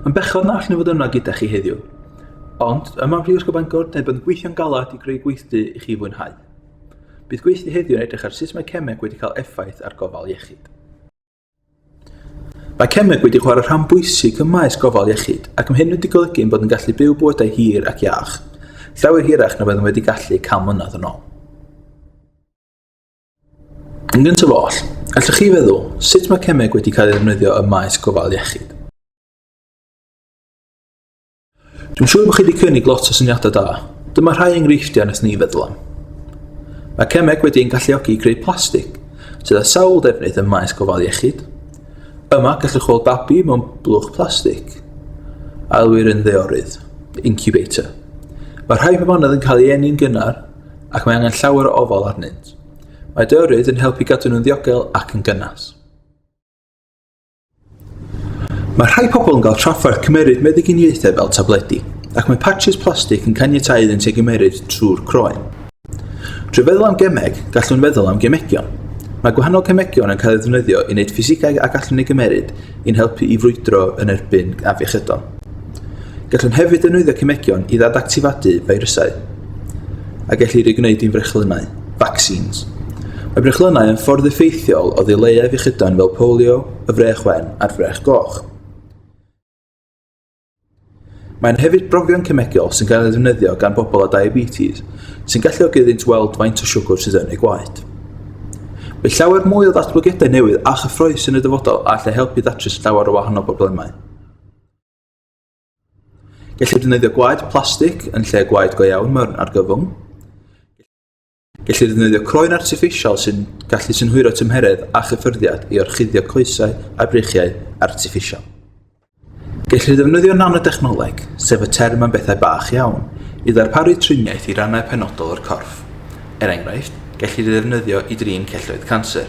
Mae'n bechod na allwn ni fod yma gyda chi heddiw. Ond, yma ym Mhrifysgol Bangor, da ni bod yn gweithio'n galed i greu gweithdy i chi fwynhau. Bydd gweithdy heddiw yn edrych ar sut mae cemeg wedi cael effaith ar gofal iechyd. Mae cemeg wedi chwarae rhan bwysig ym maes gofal iechyd ac mae hyn wedi golygu ein bod yn gallu byw bywydau hir ac iach, llawer hirach na byddem wedi gallu 100 mlynedd yn ôl. Yn gyntaf oll, allwch chi feddwl sut mae cemeg wedi cael ei ddefnyddio ym maes gofal iechyd? Dwi'n siŵr bod chi wedi cynnig lot o syniadau da. Dyma rhai enghreifftiau nes ni feddwl am. Mae cemeg wedi ein galluogi i greu plastig, sydd â sawl defnydd ym maes gofal iechyd. Yma gallwch weld babi mewn blwch plastig, a elwir yn ddeorydd, incubator. Mae rhai babanod yn cael eu eni'n gynnar ac mae angen llawer o ofal arnynt. Mae deorydd yn helpu gadw nhw'n ddiogel ac yn gynnes. Mae rhai pobl yn cael trafferth cymeryd meddyginiaethau fel tabledi, ac mae patches plastig yn caniatáu iddynt ei gymeryd trwy'r croen. Trwy feddwl am gemeg, gallwn feddwl am gemegion. Mae gwahanol cemegion yn cael eu defnyddio i wneud ffisigau a gallwn eu gymeryd i'n helpu i frwydro yn erbyn afiechydon. Gallwn hefyd ddefnyddio cemegion i ddadactifadu feirysau, a gellir eu gwneud yn frechlynnau, vaccines. Mae brechlynnau yn ffordd effeithiol o ddileu afiechydon fel polio, y frech wen a'r frech goch. Mae'n hefyd brofion cemegol sy'n cael ei ddefnyddio gan bobl â diabetes, sy'n galluogi iddynt weld faint o siwgr sydd yn eu gwaed. Bydd llawer mwy o ddatblygiadau newydd a chyffrous yn y dyfodol a allai helpu ddatrys llawer o wahanol broblemau. Gellir defnyddio gwaed plastig yn lle gwaed go iawn mewn argyfwng. Gellir defnyddio croen artiffisial sy'n gallu synhwyro tymheredd a chyffyrddiad i orchuddio coesau a breichiau artiffisial. Gellir defnyddio nanodechnoleg, sef y term am bethau bach iawn, i ddarparu triniaeth i rannau penodol o'r corff. Er enghraifft, gellir ei ddefnyddio i drin celloedd canser.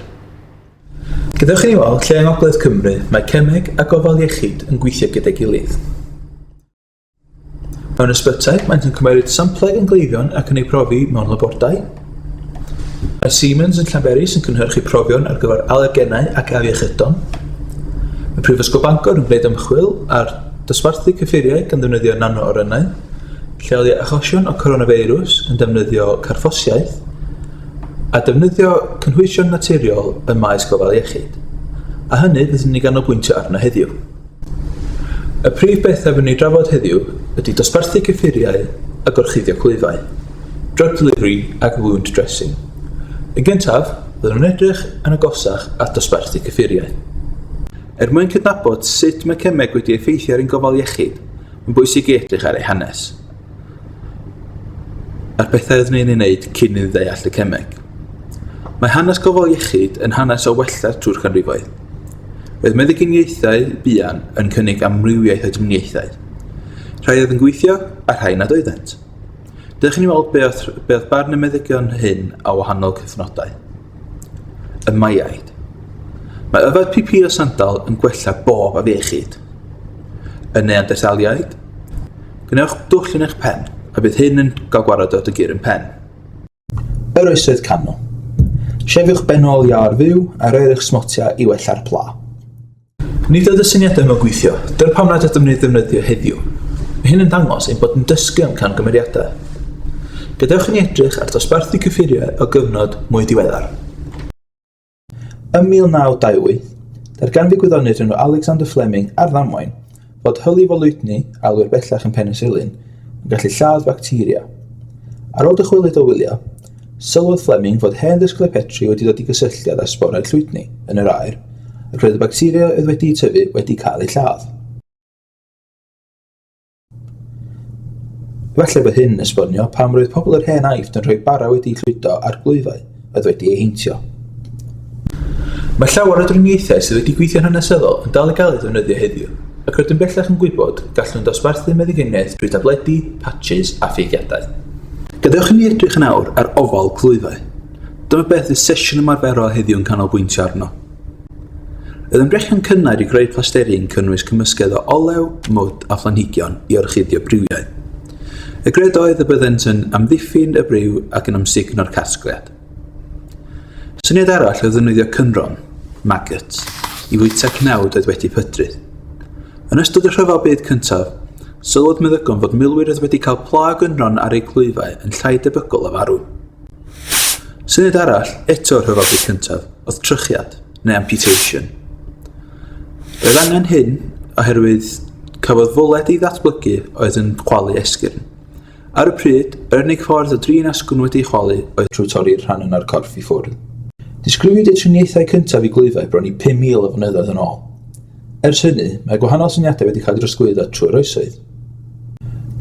Gadewch i ni weld lle yng Ngogledd Cymru mae cemeg a gofal iechyd yn gweithio gyda'i gilydd. Mewn ysbytai, maent yn cymeryd samplau gan gleifion ac yn eu profi mewn labordai. Mae Siemens yn Llanberis yn cynhyrchu profion ar gyfer alergenau ac afiechydon. Mae Prifysgol Bangor yn gwneud ymchwil ar dosbarthu cyffuriau gan ddefnyddio nano-orynau, lleoli achosion o coronafeirws yn defnyddio carffosiaeth, a defnyddio cynhwysion naturiol ym maes gofal iechyd. A hynny fyddwn ni'n ganolbwyntio arno heddiw. Y prif beth a fyddwn ni'n drafod heddiw ydy dosbarthu cyffuriau a gorchuddio clwyfau, drug delivery ac wound dressing. Yn gyntaf, byddwn yn edrych yn agosach at dosbarthu cyffuriau. Er mwyn cydnabod sut mae cemeg wedi effeithio ar ein gofal iechyd, mae'n bwysig i edrych ar ei hanes. A'r pethau oeddwn i'n ei wneud cyn iddi ddeall y cemeg. Mae hanes gofal iechyd yn hanes o wella trwy'r canrifoedd. Roedd meddyginiaethau buan yn cynnig amrywiaeth o driniaethau. Rhai oedd yn gweithio a rhai nad oeddent. Dewch i ni weld be oedd, be oedd barn y meddygon hyn a wahanol cyfnodau. Y Maiaid. Mae yfed pipi o sandal yn gwella bob afiechyd. Y Neanderthaliaid. Gwnewch dwll yn eich pen, a bydd hyn yn cael gwared o dy gur yn pen. Yr Oesoedd Canol. Siefiwch benol iâr fyw a rhoir eich smotiau i wella'r pla. Nid oedd y syniadau yma'n gweithio, dyna pam nad ydym ni'n ddefnyddio heddiw. Mae hyn yn dangos ein bod yn dysgu am camgymeriadau. Gadewch i ni edrych ar dosbarthu cyffuriau o gyfnod mwy diweddar. Ym 1928, darganfu gwyddonydd enw Alexander Fleming ar ddamwain fod hylif o lwydni, a elwir bellach yn penicillin, yn gallu lladd bacteria. Ar ôl dychwelyd o wyliau, Sylwodd Fleming fod hen ddysglau Petri wedi dod i gysylltiad â sborau llwydni yn yr aer, ac roedd y bacteria oedd wedi'u tyfu wedi cael eu lladd. Efallai bod hyn yn esbonio pam roedd pobl yr hen Aifft yn rhoi bara wedi'u llwydo ar glwyfau oedd wedi eu heintio. Mae llawer o driniaethau sydd wedi gweithio'n hanesyddol yn dal i gael eu defnyddio heddiw, ac rydym bellach yn gwybod gallwn dosbarthu meddyginiaeth drwy dabledi, patches a ffugiadau. Gadewch i ni edrych yn awr ar ofal clwyfau. Dyma beth fydd sesiwn ymarferol heddiw yn canolbwyntio arno. Roedd ymdrechion cynnar i greu plasteri yn cynnwys cymysgedd o olew, mwd a phlanhigion i orchuddio briwiau. Y gred oedd y byddent yn amddiffyn y briw ac yn amsugno'r casgliad. Syniad arall oedd ddefnyddio cynrhon, maggots, i fwyta cnawd oedd wedi pydru. Yn ystod y Rhyfel Byd Cyntaf, sylwodd meddygon fod milwyr oedd wedi cael pla gynrhon ar eu clwyfau yn llai debygol o farw. Syniad arall, eto o'r Rhyfel Byd Cyntaf, oedd trychiad, neu amputation. Roedd angen hyn oherwydd cafodd fwled ei ddatblygu oedd yn chwalu esgyrn. Ar y pryd, yr unig ffordd o drin asgwrn wedi'i chwalu oedd trwy torri'r rhan yna'r corff i ffwrdd. Disgrifiwyd eu triniaethau cyntaf i glwyfau bron i 5,000 o flynyddoedd yn ôl. Ers hynny, mae gwahanol syniadau wedi cael eu drosglwyddo trwy'r oesoedd.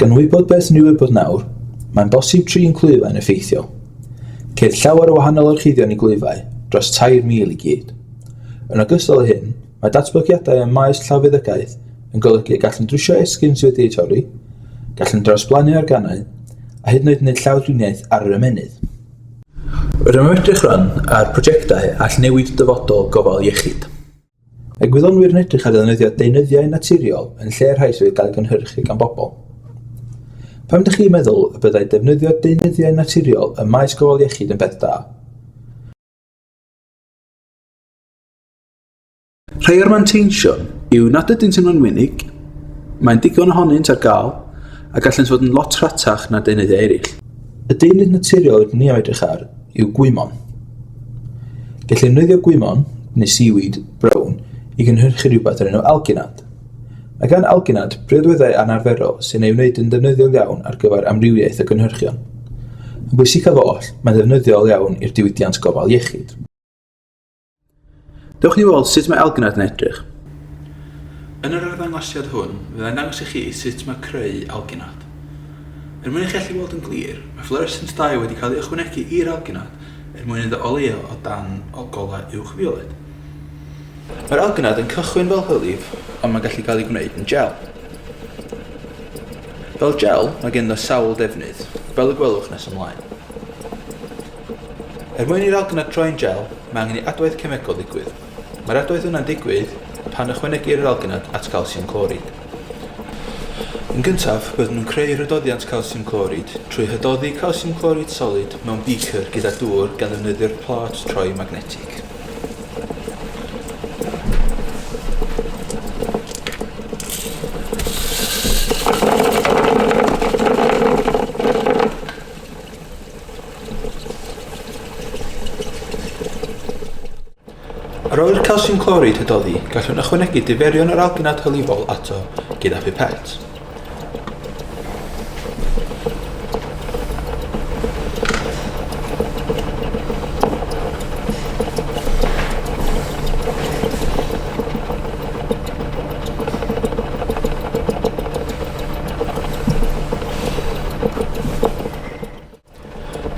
Gan wybod beth ni'n wybod nawr, mae'n bosib trin clwyfau yn effeithiol. Ceir llawer o wahanol orchuddion i glwyfau, dros 3,000 i gyd. Yn ogystal â hyn, mae datblygiadau ym maes llawfeddygaeth yn golygu y gallwn drwsio esgyrn sydd wedi eu torri, gallwn drawsblannu organau, a hyd yn oed wneud llawdriniaeth ar yr ymennydd. Rydym am edrych rwan ar prosiectau all newid dyfodol gofal iechyd. Mae gwyddonwyr yn edrych ar ddefnyddio deunyddiau naturiol yn lle'r rhai sydd wedi cael eu cynhyrchu gan bobl. Pam ydych chi'n meddwl y byddai defnyddio deunyddiau naturiol ym maes gofal iechyd yn beth da? Rhai o'r manteision yw nad ydynt yn wenwynig, mae'n digon ohonynt ar gael, a gallent fod yn lot rhatach na deunyddiau eraill. Y deunydd naturiol rydyn ni am edrych ar yw gwymon. Gellir defnyddio gwymon, neu seaweed brown, i gynhyrchu rhywbeth o'r enw alginad. Mae gan alginad briodweddau anarferol sy'n ei wneud yn ddefnyddiol iawn ar gyfer amrywiaeth o gynhyrchion. Yn bwysicaf oll, mae'n ddefnyddiol iawn i'r diwydiant gofal iechyd. Dewch i ni weld sut mae alginad yn edrych. Yn yr arddangosiad hwn, fyddai'n dangos i chi sut mae creu alginad. Er mwyn i chi allu weld yn glir, mae fluorescent dye wedi cael ei ychwanegu i'r alginad er mwyn iddo oleuo o dan golau uwchfioled. Mae'r alginad yn cychwyn fel hylif, ond mae'n gallu cael ei gwneud yn gel. Fel gel, mae ganddo sawl defnydd, fel y gwelwch nes ymlaen. Er mwyn i'r alginad troi'n gel, mae angen i adwaith cemegol ddigwydd. Mae'r adwaith yna'n digwydd pan ychwanegir yr alginad at calsiwm clorid. Yn gyntaf, byddwn yn creu rhydoddiant calsiwm clorid trwy hydoddi calsiwm clorid solid mewn beaker gyda dŵr gan ddefnyddio'r plât troi magnetig. Ar ôl i'r calsiwm clorid hydoddi, gallwn ychwanegu diferion yr alginad hylifol ato gyda phipet.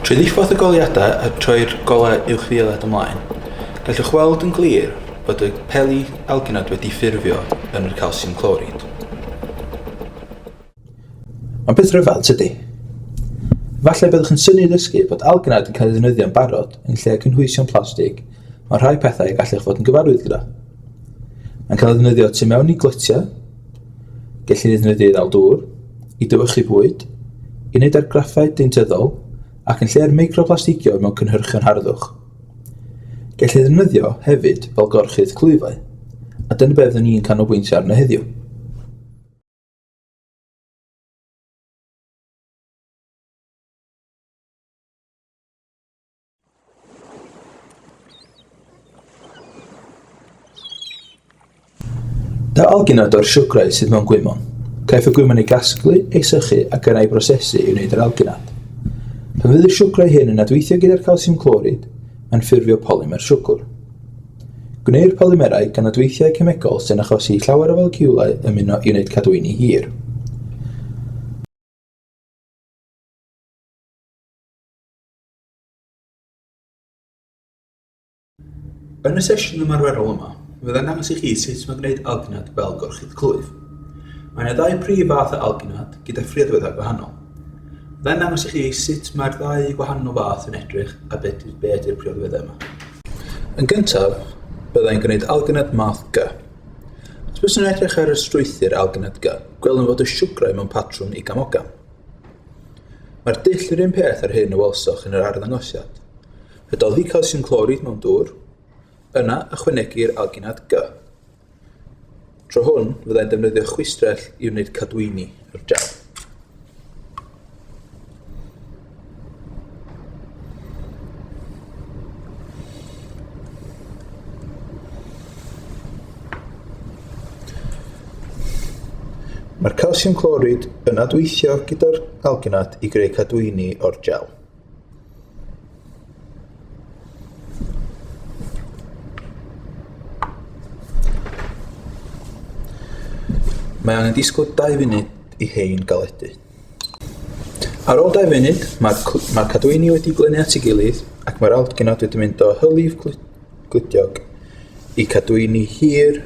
Trwy ddiffodd y goleuadau a troi'r golau uwchfioled ymlaen, gallwch weld yn glir bod y peli alginad wedi ffurfio yn yr calsiwm clorid. Mae'n beth rhyfedd, tydi? Efallai byddwch yn synnu i ddysgu bod alginad yn cael ei ddefnyddio'n barod yn lle cynhwysion plastig mewn rhai pethau y gallech fod yn gyfarwydd gyda. Mae'n cael ei ddefnyddio tu mewn i glytiau, Gellir ei ddefnyddio i ddal dŵr, i dywychu bwyd, i wneud argraffau deintyddol ac yn lle'r meicroplastigion mewn cynhyrchion harddwch. Gellir ei ddefnyddio hefyd fel gorchudd clwyfau, a dyna be fyddwn ni'n canolbwyntio arno heddiw. Daw alginad o'r siwgrau sydd mewn gwymon. Caiff y gwymon ei gasglu, ei sychu ac yna ei brosesu i wneud yr alginad. Pan fydd y siwgrau hyn yn adweithio gyda'r calsiwm clorid, mae'n ffurfio polymer siwgr. Gwneir polymerau gan adweithiau cemegol sy'n achosi i llawer o foleciwlau ymuno i wneud cadwyni hir. Yn y sesiwn ymarferol yma, fyddai'n dangos i chi sut mae gwneud alginad fel gorchudd clwyf. Mae yna ddau prif fath o alginad gyda phriodweddau gwahanol. Fyddai'n dangos i chi sut mae'r ddau gwahanol fath yn edrych a beth be ydy'r priodweddau yma. Yn gyntaf, byddai'n gwneud alginad math G. Os byswn yn edrych ar y strwythur alginad G, gwelwn fod y siwgrau mewn patrwm igam-ogam. Mae'r dull yr un peth â'r hyn a welsoch yn yr arddangosiad. Hydoddi calsiwm clorid mewn dŵr, yna ychwanegu'r alginad G. Tro hwn, fyddai'n defnyddio chwistrell i wneud cadwyni o'r gel. Mae'r calsiwm clorid yn adweithio gyda'r alginat i greu cadwyni o'r gel. Mae angen disgwyl 2 funud i hein galedu. Ar ôl 2 funud, mae'r mae cadwyni wedi glynu at ei gilydd ac mae'r alginat wedi mynd o hylif gludiog i cadwyni hir,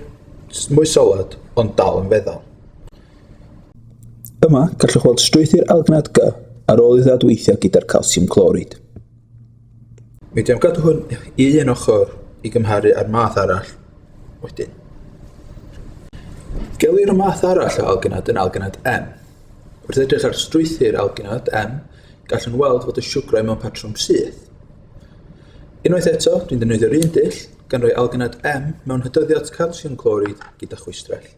mwy soled, ond dal yn feddal. Yma, gallwch weld strwythur alginat G ar ôl iddo adweithio gyda'r calsiwm clorid. Mi dwi am gadw hwn i un ochr i gymharu â'r math arall wedyn. Gelwir y math arall o alginad yn alginad M. Wrth edrych ar strwythur alginad M, gallwn weld fod y siwgrau mewn patrwm syth. Unwaith eto, dwi'n defnyddio'r un dull, gan roi alginad M mewn hydoddiad calsiwm clorid gyda chwistrell.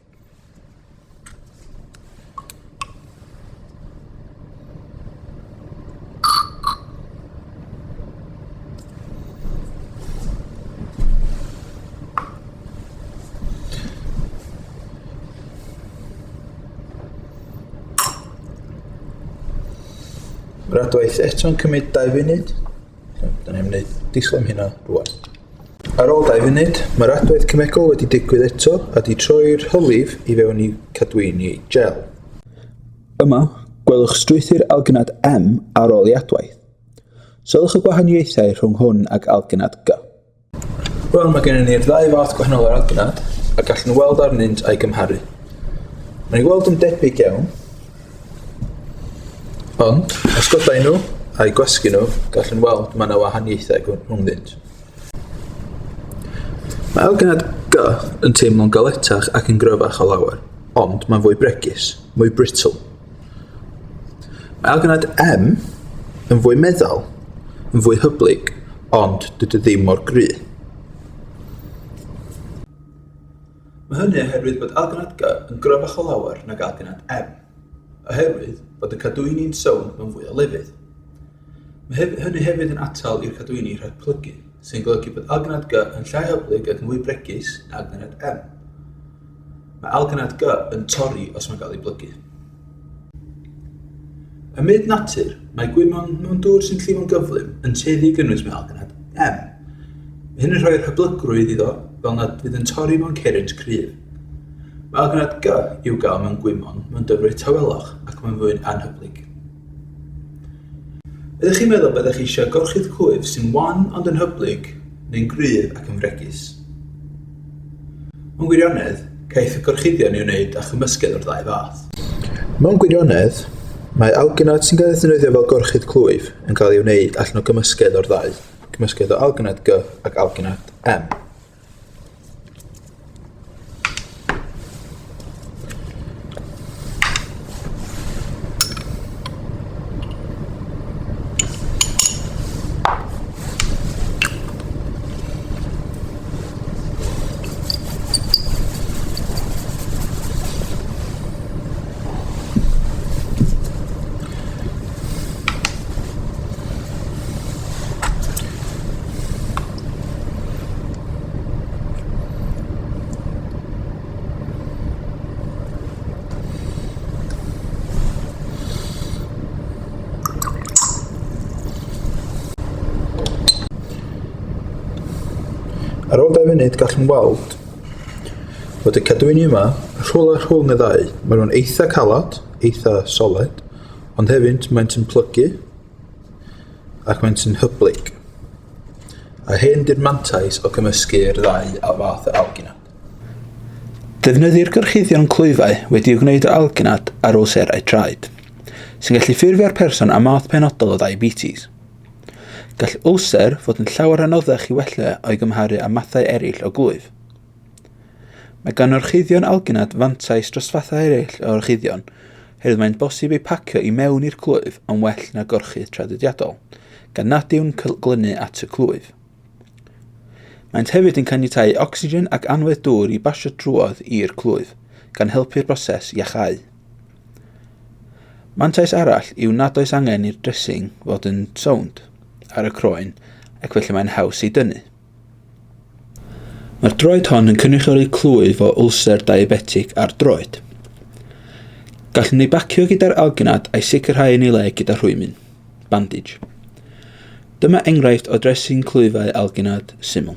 Mae'r adwaith eto'n cymryd 2 funud. Da ni'n mynd disgwyl am hynna rwan. Ar ôl 2 funud, mae'r adwaith cemegol wedi digwydd eto a 'di troi'r hylif i fewn i cadwyni gel. Yma, gwelwch strwythur alginad M ar ôl ei adwaith. Sylwch y gwahaniaethau rhwng hwn ag alginad G. Rwan mae gennym ni'r ddau fath gwahanol o'r alginad a gallwn weld arnynt a'i gymharu. Mae'n ei weld yn debyg iawn, ond os godai nhw a'u gwasgu nhw, gallwn weld mae yna wahaniaethau rhwngddynt. Mae alginad G yn teimlo'n galetach ac yn gryfach o lawer, ond mae'n fwy bregus, mwy brittle. Mae alginad M yn fwy meddal, yn fwy hyblyg, ond dydy ddim mor gry. Mae hynny oherwydd bod alginad G yn gryfach o lawer nag alginad M, oherwydd bod y cadwyni'n sownd mewn fwy o lefydd. Mae hynny hefyd yn atal i'r cadwyni rhag plygu, sy'n golygu bod alginad G yn llai hyblyg ac yn fwy bregus na alginad M. Mae alginad G yn torri os mae'n cael ei blygu. Ym myd natur, mae gwymon mewn dŵr sy'n llifo'n gyflym yn tueddu i gynnwys mewn alginad M. Mae hyn yn rhoi'r hyblygrwydd iddo fel nad fydd yn torri mewn cerrynt cryf. Mae alginad G i'w gael mewn gwymon mewn dyfroedd tawelach ac mae'n fwy anhyblyg. Ydych chi'n meddwl byddech chi eisiau gorchudd clwyf sy'n wan ond yn hyblyg, neu'n gryf ac yn fregus? Mewn gwirionedd, caiff y gorchuddion ei wneud â chymysgedd o'r ddau fath. Mewn gwirionedd, mae alginat sy'n cael ei ddefnyddio fel gorchudd clwyf yn cael ei wneud allan o gymysgedd o'r ddau, cymysgedd o alginat G ac alginat M. Ar ôl 2 funud gallwn weld fod y cadwyni yma rhywle rhwng y ddau. Maen nhw'n eitha calad, eitha soled, ond hefyd maent yn plygu ac maent yn hyblyg. A hyn 'di'r mantais o gymysgu'r ddau a fath o alginat. Defnyddir gorchuddion clwyfau wedi'u gwneud o alginat ar wlserau traed, sy'n gallu ffurfio ar person â math penodol o ddiabetes. Gall wlser fod yn llawer anoddach i wella o'i gymharu â mathau eraill o glwyf. Mae gan orchuddion alginat fantais dros fathau eraill o orchuddion, oherwydd mae'n bosib eu pacio i mewn i'r clwyf yn well na gorchudd traddodiadol, gan nad yw'n glynu at y clwyf. Maent hefyd yn caniatáu ocsigen ac anwedd dŵr i basio drwodd i'r clwyf, gan helpu'r broses iacháu. Mantais arall yw nad oes angen i'r dressing fod yn sownd ar y croen ac felly mae'n haws ei dynnu. Mae'r droed hon yn cynrychioli clwyf o wlser diabetig ar droed. Gallwn ei bacio gyda'r alginad a'i sicrhau yn ei le gyda rhwymyn, bandage. Dyma enghraifft o dressing clwyfau alginad syml.